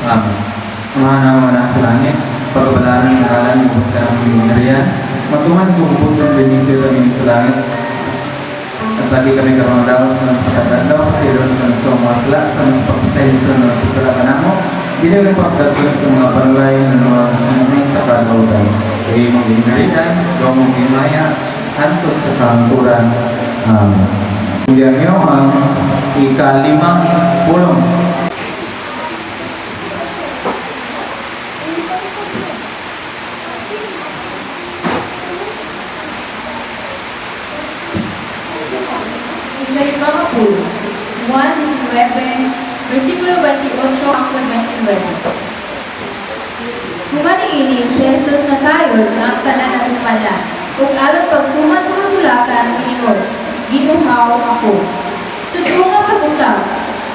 Amen. Ama namong nga naa sa langit, pagabalaan ang ngalan, moabot ang imong gingharian, matuman imong kabubut-on dinhi sa yuta sa langit. Hatagi kami karong adlaw sa among pagkadlaw, pasayloa kami sa mga sala, sa among pagpasaylo sa mga nagpasala kanamo. Dili kami pagdad-on sa mga panulay, luwasa kami sa kalautan. Kay imong gingharian, ug imong himaya, hantod sa kahangturan. Amen. Sundon niyo ang ikalimang pulong. Ikalima nga pulong. Juan 19, versikulo 28 hangtod 29. Human niini, si Jesus nasayod nga ang tanan natuman na, ug aron pagtuman sa kasulatan miingon, "Giuhaw ako." Sudto nga pag-usab,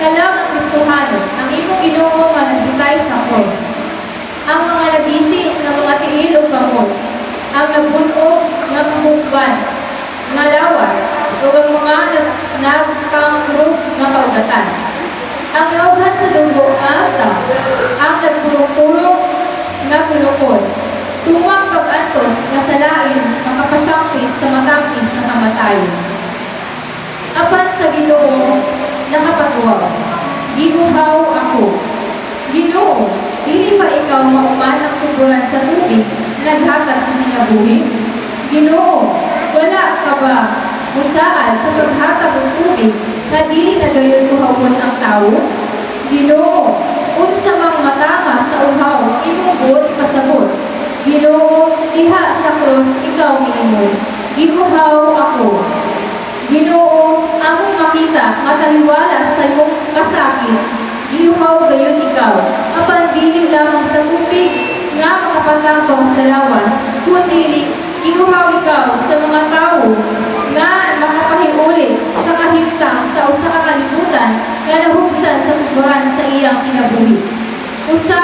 kalag ang Kristohanon, ang imong Ginoo nga nagbitay sa krus. Ang mga nabisi nga mga tiil ug kamot, ang nabun-og nga kahukban nga lawas, ug ang mga nagpangkurog nga kaugatan. Ang naughan sa dugo nga agta, ang nagpurong-purong nga gunukod, tumang pag-antos nga sa lain makapasangpit sa matangis nga kamatayon. Apan sa Ginoo nakapatuaw, "Giuhaw ako." Ginoo, dili ba ikaw mao man ang tuburan sa tubig na naghatag sa kinabuhi? Ginoo, wala ka ba musaad sa paghatag og tubig nga dili na gayon uhawon ang tawo? Ginoo, unsa mang matanga sa uhaw ang imong buot ipasabot? Ginoo, diha sa krus ikaw miingon, "Giuhaw ako." Ginoo, among makita nga taliwala sa imong kasakit, giuhaw gayon ikaw, apan dili lamang sa tubig nga makapatakaw sa lawas, kundi giuhaw ikaw sa mga tawo nga makapahiuli sa kahimtang sa usa ka kalibutan nga nahugsan sa tuburan sa iyang kinabuhi. Usa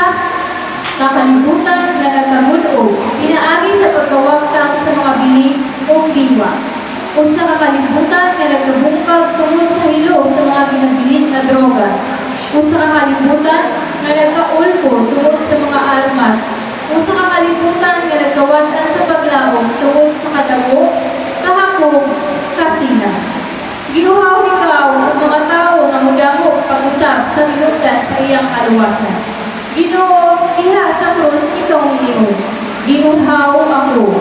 ka kalibutan nga nagkagun-og pinaagi sa pagkawagtang sa mga bili ug diwa. Usa ka kalibutan nga nagkabungkag tungod sa hilo sa mga ginabilin nga drogas. Usa ka kalibutan nga nagkaulpo tungod sa mga armas. Usa ka kalibutan nga nagkawad-an sa paglaom tungod sa kadamo, kahakog, kasina. Giuhaw ikaw og mga tawo nga modamog pag-usab sa hinungdan sa iyang kaluwasan. Ginoo, diha sa krus ikaw miingon, "Giuhaw ako."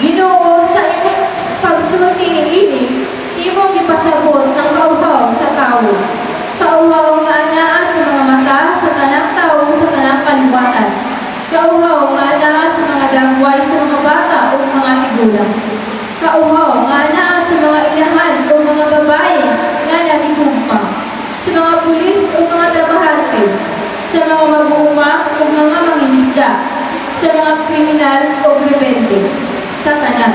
Ginoo, sa imong pagsulti niini, imong gipasabot ang kauhaw sa tawo. Kauhaw nga anaa sa mga mata sa tanang tawo sa tanang kaliwatan. Kauhaw nga anaa sa mga dagway sa mga bata ug mga tigulang. Kauhaw nga anaa sa mga inahan ug mga babaye nga nahigugma. Sa mga pulis ug mga trabahante. Sa mga mag-uuma ug mga mangingisda. Sa mga kriminal ug rebelde. Sa tanan.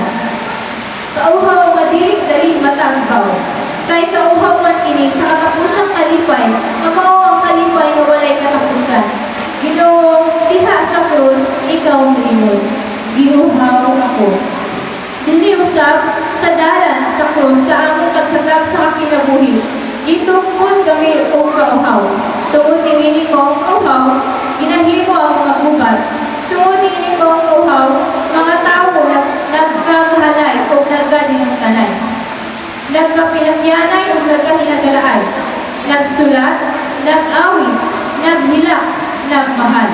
Kauhaw nga dili dali matagbaw. Kay kauhaw man kini sa katapusang kalipay, nga mao ang kalipay nga walay katapusan. Ginoo, diha sa krus, ikaw miingon, "Giuhaw ako." Dinhi usab sa dalan sa krus sa among pagsakab sa kinabuhi, gitukmon kami og kauhaw. Tungod niini maong kauhaw, ginahimo ang mga gubat. Tungod niini maong kauhaw, mga tawo nagkamahalay o nagkadinungkanay. Nagkapinakyanay o nagkahinagalaay. Nagsulat, nag-awit, naghilak, nagmahal.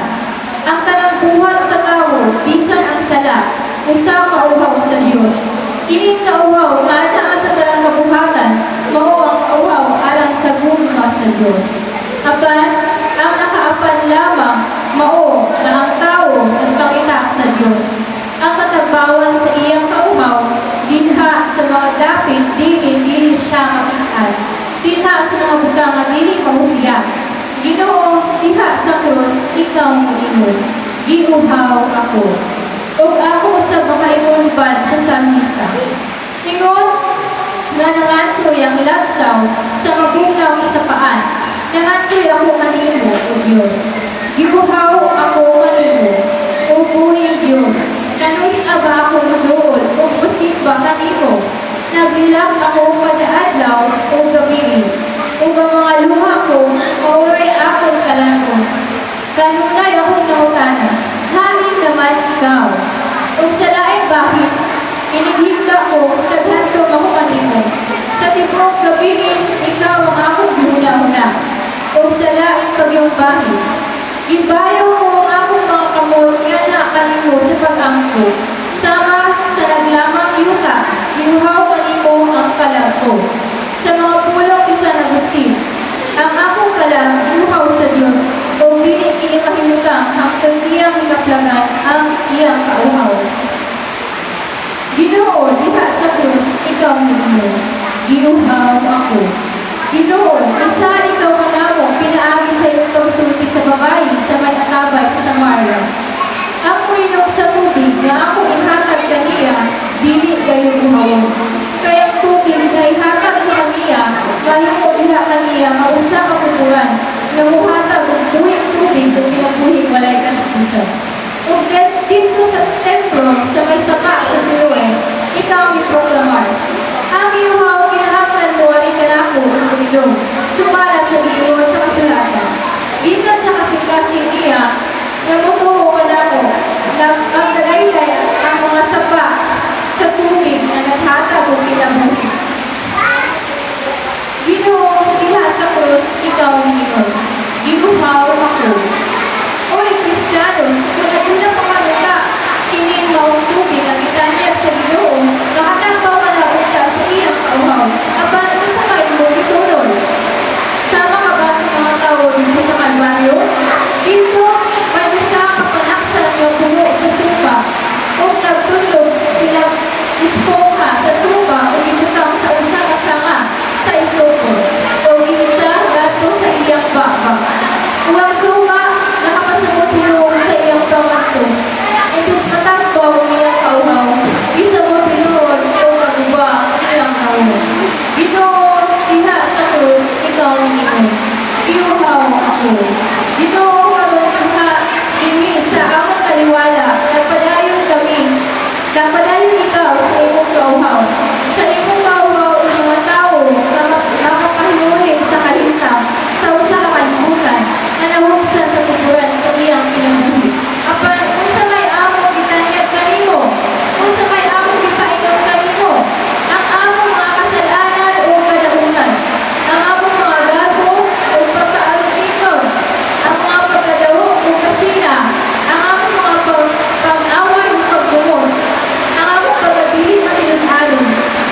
Ang tanang buhat sa tawo, bisan ang sala, usa ka uhaw sa Dios. Kining kauhaw nga naa sa tanang kabuhatan, mao ang kauhaw alang sa gugma sa Dios. Apan, ang nakaapan lamang mao na ang tawo nagpangita sa Dios. Ang katagbawan sa iyang kauhaw dinha sa mga dapit dili dili siya makitaan. Dinha sa mga butang nga dili mao siya. Ginoo, diha sa krus ikaw moingon, "Giuhaw ako." Ug ako sa makaingon bad sa salmista. Ingon nga nangandoy ang lagsaw sa mabugnaw kasapaan. Nangandoy ako kanimo, O Dios. Giuhaw ako kanimo, O buhing Dios. Kanus-a ba ako moduol ug mosimba kanimo? Naghilak ako kada adlaw ug gabii. Ug ang mga luha ko maoray akong kalan-on. bahin. Gibayaw mo ang akong mga kamot nganha kanimo sa pag-ampo. Sama sa naglamang yuta, giuhaw kanimo ang kalag ko. Sa mga pulong ni San Agustin, ang akong kalag giuhaw sa Dios, ug dili kini mahimutang hangtod iyang gikaplagan ang iyang kauhaw. Ginoo, diha sa krus, ikaw miingon, "Giuhaw ako." Ginoo, isa ikaw kanamo pinaagi sa iyong pagsulti sa babayi sa may atabay sa Samaria. "Ang muinom sa tubig nga akong ihatag kaniya, dili gayud uhawon. Kay ang tubig nga ihatag ko kaniya, mahimo diha kaniya nga usa ka tuburan nga muhatag og buhing tubig ug kinabuhing walay katapusan." Ug didto sa templo sa may sapa sa Siloe, ikaw miproklamar, "Ang giuhaw kinahanglan moari kanako ug muinom, sumala sa giingon sa kasulatan." Gikan sa kasing-kasing niya, nga motuo kanako, magdalaylay ang mga sapa sa tubig nga naghatag og kinabuhi. Ginoo, diha sa krus, ikaw miingon, "Giuhaw ako." Oy, Kristiyanos, kung aduna pa kanuta kining maong tubig nga gitanyag sa Ginoo, makatakaw ka na unta sa iyang kauhaw. Apan unsa kay imong gitunol? Sama ka ba sa mga tawo didto sa Kalbaryo? Didto, may usa ka panaksan nga puno sa suba, ug nagtudlog sila espongha sa suba ug gibutang sa usa ka sanga sa isopo, ug giisa ngadto sa iyang baba. Ug ang suba nakapasabot hinuon sa iyang pangantos. Imbes matagbaw ang iyang kauhaw, gisamot hinuon ug naguba ang iyang nawong. Ginoo, diha sa krus, ikaw miingon, "Giuhaw ako." Ginoo, karon diha dinhi sa among taliwala, nagpadayon kami, nagpadayon ikaw sa imong kauhaw. Sa imong kauhaw, ang mga tawo nga makapahimuhi sa kahimtang sa usa ka kalibutan nga nahugsan sa tuburan sa iyang kinabuhi. Apan unsa may among gitanyag kanimo? Unsa may among gipainom kanimo? Ang among mga kasalanan o kadaunan, ang among mga garbo o pagkaaruminon, ang mga pagkadaho o kasina, ang among mga pag-away o pagdumot, ang among pagkadili matinud-anon.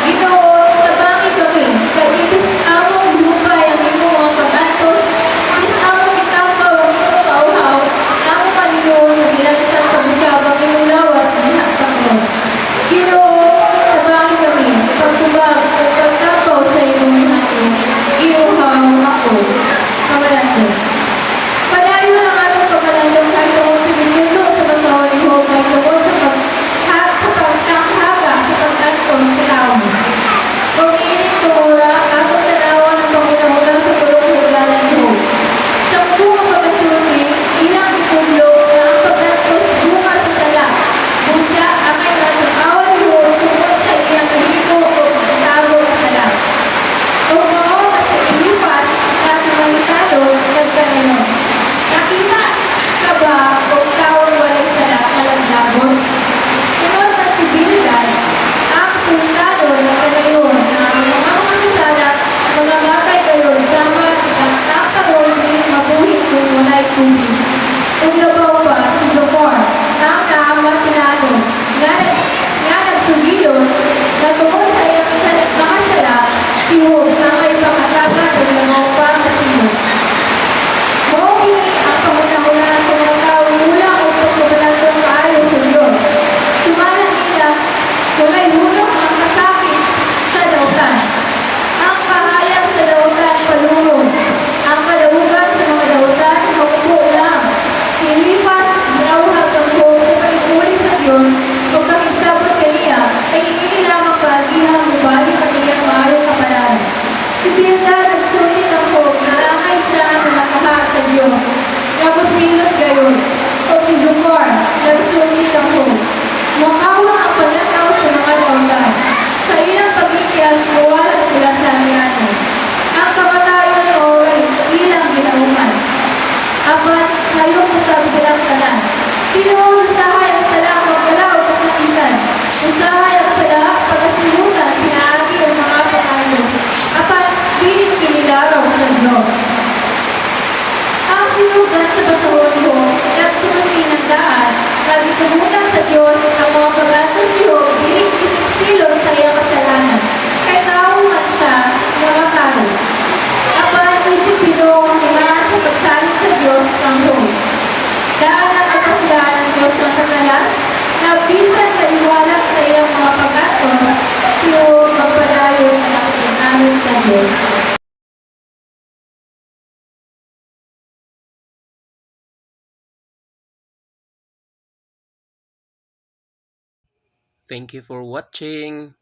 Ginoo, tabangi kami, kay imbes among ihupay ang imong mga pag-antos, imbes among itakaw ang imong kauhaw, among paninuon nga gilansan pag-usab ang imong lawas diha sa krus. Ginoo, tabangi kami, pagtubag ug pagtakaw sa imong gihatod. "Giuhaw ako." Pamalandong. Padayon ang atong pagkalandong kay tungod sa gitudlo sa basahon ni Job kay tungod sa pagtanghaga sa pag-antos sa tawo. Kung ining tungura, atong tanawon ang panghuna-huna sa tulong higala ni Job. Sa mubo nga pagkasulti, ilang gitudlo nga ang pag-antos bunga sa sala. Busa, angay nga tang-awon ni Job tungod sa iyang gihimo o tago nga sala. Ug mao nga si Eliphaz nga Temanitano nagkanayon, "Nakita ka ba og tawong walay sala nga laglagon?" Ingon man si Bildad ang Suhitano nagkanayon nga ang mga makasasala mangamatay kayon sama sa ang karon dili mabuhi kung walay tubig. Ug labaw pa si Zofar ang Naamathinano nga nagsugilon na tungod sa iyang mga sala, si Job angay panghatagan og labaw pa nga silot. Mao kini ang panghuna-huna sa mga tawo kulang og pagpamalandong maayo sa Dios. Sumala nila, walay hulom ang kasakit sa dautan. Ang kahayag sa dautan palurong. Ang kadaugan sa mga dautan hugbo lang. Si Eliphaz giawhag kang Job sa pakig-uli sa Dios ug pakigsabot kaniya kay niini lamang paagiha mobalik ang iyang maayong kapalaran. Si Bildad nagsulti kang Job na angay siya nga makaha sa Dios nga mosilot gayud. O si Zofar nagsulti kang Job, "Makawang ang pananaw sa mga dautan. Sa ilang pagikyas, mawala sila sa amihanan. Ang kamatayon mao'y ilang ginauman. Apan sayop usab silang tanan." Tinuod, usahay ang sala magdala og kasakitan. Usahay ang sala pagkasilutan pinaagi ang mga pang-antos. Apan dili kini laraw sa Dios. Ang Sukdan sa basahon ni Job, nagsulti ng daan nga gitugutan sa Dios ang mga pag-antos ni Job dili isip silot sa iyang kasalanan. Kay tao man siya nga matarong. Apan isip Ginoo nga sa pagsalig sa Dios kang Job. Daan ang kapasilaan ng Diyos ang Satanas na bisan kaliwalak sa iyang mga pag-antos, si Job magpadayon na nakikinamit sa Diyos. Thank you for watching.